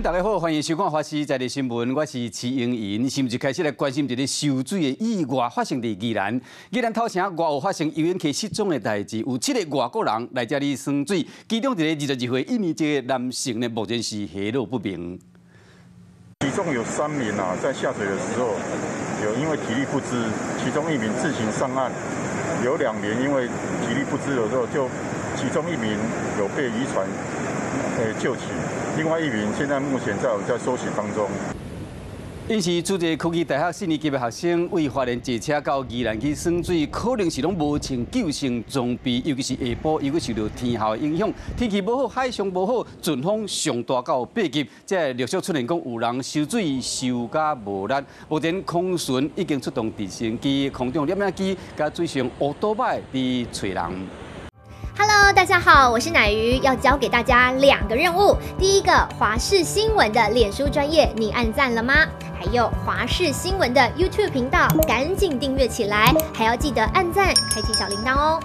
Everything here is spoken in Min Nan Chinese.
親，大家好，歡迎收看《華視在地新聞》，我是徐英莹。是毋是開始來關心一个泅水的意外發生佇宜蘭？宜蘭頭城外湖發生游泳客失蹤的代誌，有七个外國人來遮裡耍水，其中一个22歲印尼籍的男性呢，目前是下落不明。其中有三名啊，在下水的時候有因為體力不支，其中一名自行上岸，有兩名因為體力不支的時候，就其中一名有被漁船救起。另外一名現在目前在我們在搜尋當中。𪜶是諸濟科技大學四年級的學生，為花蓮坐車到宜蘭去耍水，可能是攏無穿救生裝備，尤其是下晡，又閣受著天候的影響，天氣無好，海象無好，陣風上大到8級，這陸續出現講有人泅水泅甲無力。目前空巡已經出動直升機、空中攝影機，佮水上烏多擺佇揣人。 Hello，大家好，我是乃瑜，要教給大家兩個任務。第一個，華視新聞的臉書專頁，你按讚了嗎？還有華視新聞的 YouTube 頻道，趕緊訂閱起來，還要記得按讚，開啟小鈴鐺哦。